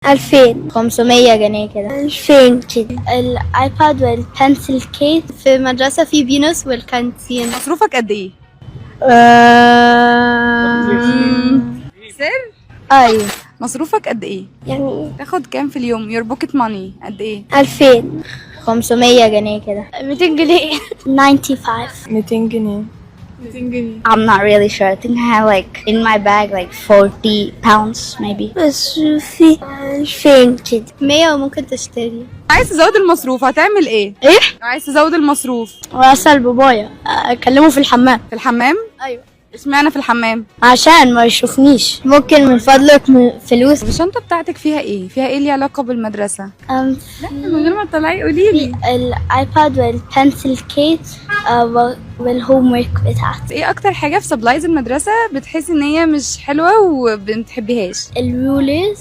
2000. 500 جنيه كده. 2000 كده. ال iPad وال pencil case. في المدرسة في بينوس والكانتين. مصروفك قد ايه؟ سر. ايوه. مصروفك قد ايه؟ يعني تاخد كام في اليوم؟ your pocket money قد ايه؟ 2000. 500 جنيه كده. 200 جنيه. 95. 200 جنيه، 200 جنيه. I'm not really sure. I think I have like in my bag like 40 pounds maybe. بس في 2000 كده. 100 وممكن تشتري. عايز تزود المصروف هتعمل ايه؟ ايه؟ عايز تزود المصروف. واسأل بابايا، اكلمه في الحمام. في الحمام؟ ايوه. اشمعنى في الحمام؟ عشان ما يشوفنيش. ممكن من فضلك فلوس. الشنطة بتاعتك فيها ايه؟ فيها ايه ليه علاقة بالمدرسة؟ لا، من غير ما تطلعي قولي لي. ال iPad وال pencil case وال homework بتاعتي. ايه اكتر حاجة في supplies المدرسة بتحسي ان هي مش حلوة ومبتحبيهاش؟ ال rulers.